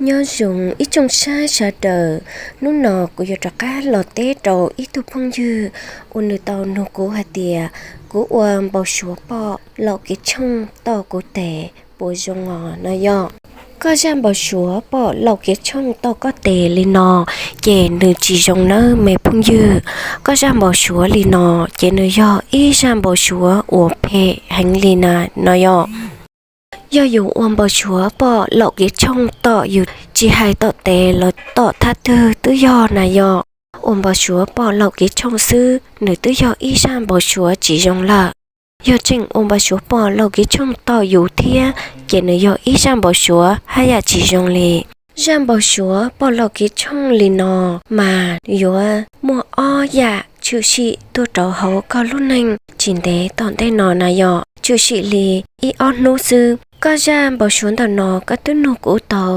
Nyob zoo ib tsoom saib sawv daws, hnub no kuv yuav rov qab los teb rau ib tug phooj ywg uas nws tau nug kuv hais tias kuv ua npau suav pom laum kev tshooj tom kuv tes puas zoo os no yom. Koj zaj npau suav pom laum kev tshooj tom koj tes li no ces nws tsis zoo nawb me phooj ywg. Koj zaj npau suav li no ces nws yog ib zaj npau suav uas phem heev li na no yom. Yog yus ua npau suav pom laum kev tshooj tom yus, tsis hais tom tes los tom thaj twg twb yog na yom. Ua npau suav pom laum kev tshooj xwb nws twb yog ib zaj npau suav tsis zoo lawm. Yog tseem ua npau suav pom laum kev tshooj tom yus thiab ces nws yog ib zaj npau suav haj yam tsis zoo li. Zaj npau suav pom laum kev tshooj li no mas yuav muaj ob yam tshwm sim tuaj rau hauv koj lub neej tsis ntev tom ntej no na yom. Tshwm sim li ib ob hnub xwb. Koj zaj npau suav ntawm no koj twb nug kuv tau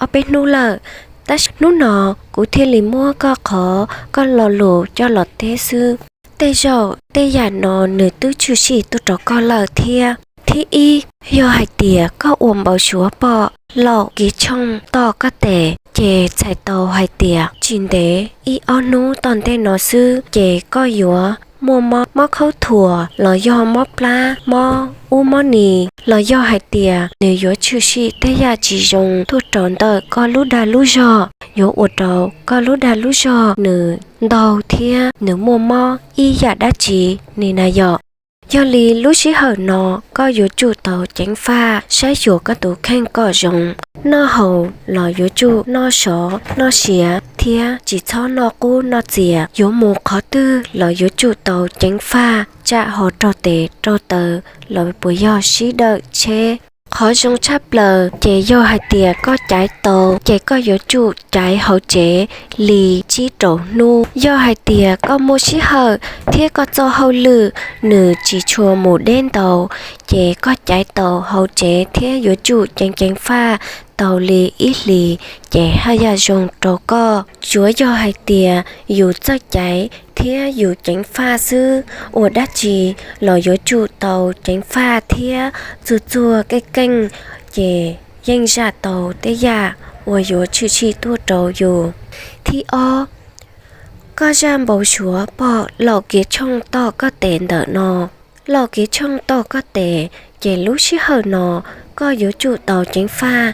ob peb hnub lawm, tab sis hnub no kuv thiaj li muab koj qhov koj lo lus coj los teb xwb. Tej zaum tej yam no nws twb tshwm sim tuaj rau koj lawm thiab. Thib ib, yog hais tias koj ua npau suav pom laum kev tshooj tom koj tes ces txhais tau hais tias tsis ntev ib ob hnub tom ntej no xwb ces koj yuav muaj mob, mob khaub thuas los yog mob plab, mob ub mob ni, los yog hais tias nws yuav tshwm sim tej yam tsis zoo tuaj rau ntawm koj lub dag lub zog, yuav ua rau koj lub dag lub zog nws ntaug thiab nws muaj mob ib yam dab tsi ni na yom. Yog li lub sij hawm no koj yuav tsum tau ceev faj saib xyuas koj tus kheej kom zoo. Noj haus los yuav tsum noj sov noj siav thiab tsis txhob noj qub noj txias. Yuav mus qhov twg los yuav tsum tau ceev faj tsam ho raug tes raug taw los puas yog sib dawm tsheb. Qhov zoo tshaj plaws ces yog hais tias koj caiv tau ces koj yuav tsum caiv hauv tsev li tsib rau hnub. Yog hais tias koj muaj sij hawm thiab koj txoj hauj lwm nws tsis tshua mus deb ntau ces koj caiv tau hauv tsev thiab yuav tsum ceev ceev faj tau li ib hlis ces haj yam zoo rau koj. Tsuav yog hais tias yus txawj caiv thiab yus ceev faj xwb, ua dab tsi los yuav tsum tau ceev faj thiab txuag txuag keej keej ces yeej zam tau tej yam uas yuav tshwm sim tuaj rau yus. Thib ob, koj zaj npau suav pom laum kev tshooj tom koj tes ntawm no. Laum kev tshooj tom koj tes ces lub sij hawm no koj yuav tsum tau ceev faj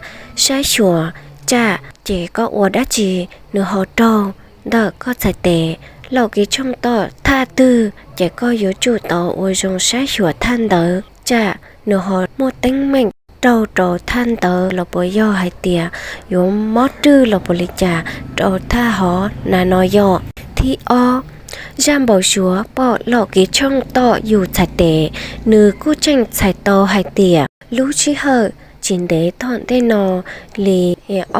saib xyuas tsam ces koj ua dab tsi nws ho raug ntawm koj txhais tes. Laum kev tshooj tom thaj twg ces koj yuav tsum tau ua zoo saib xyuas thaj ntawd tsam nws ho muaj teeb meem raug rau thaj ntawd los puas yog hais tias yuav mob rwj los puas li cas rau thaj hov na no yom. Thib ob, zaj npau suav pom laum kev tshooj tom yus txhais tes, nws kuj tseem txhais tau hais tias lub sij hawm tsis ntev tom ntej no li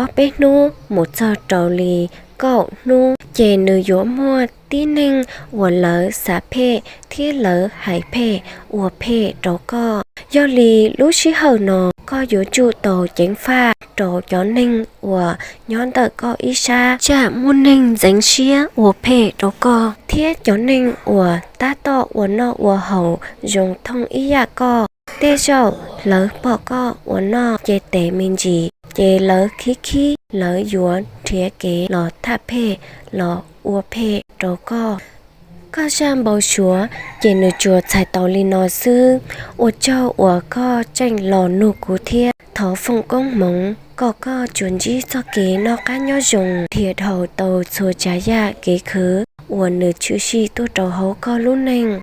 ob peb hnub mus txog rau li kaum hnub ces nws yuav muaj tib neeg uas lawv xav phem thiab lawv hais phem ua phem rau koj. Yog li lub sij hawm no koj yuav tsum tau ceev faj rau cov neeg uas nyob ntawm koj ib sab tsam muaj neeg ntxeev siab ua phem rau koj thiab cov neeg uas tab tom ua noj ua haus zoo thooj ib yam koj. Tej zaum lawv pom koj ua noj ce tes me ntsis ces lawv khib khib lawv yuav nrhiav kev los thaj phem los ua phem rau koj. Koj zaj npau suav ces nws tsuas txhais tau li no xwb. Ua tsaug uas koj tseem los nug kuv thiab thov foom koob hmoov kom koj tsuas ntsib txoj kev noj qab nyob zoo thiab dhau tau txhua tsav yam kev khwv uas nws tshwm sim tuaj rau hauv koj lub neej.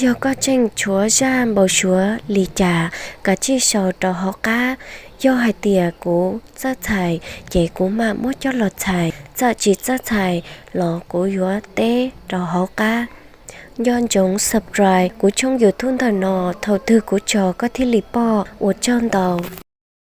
Yog koj tseem tshuav zaj npau suav li cas kav tsij sau rau hauv qab. Yog hais tias kuv txawj txhais ces kuv mam muab coj los txhais, txawm tsis txawj txhais los kuv yuav teb rau hauv qab. Nco ntsoov subscribe kuv tshooj YouTube ntawm no, thaum twg kuv tso koj thiaj li pom. Ua tsaug ntau.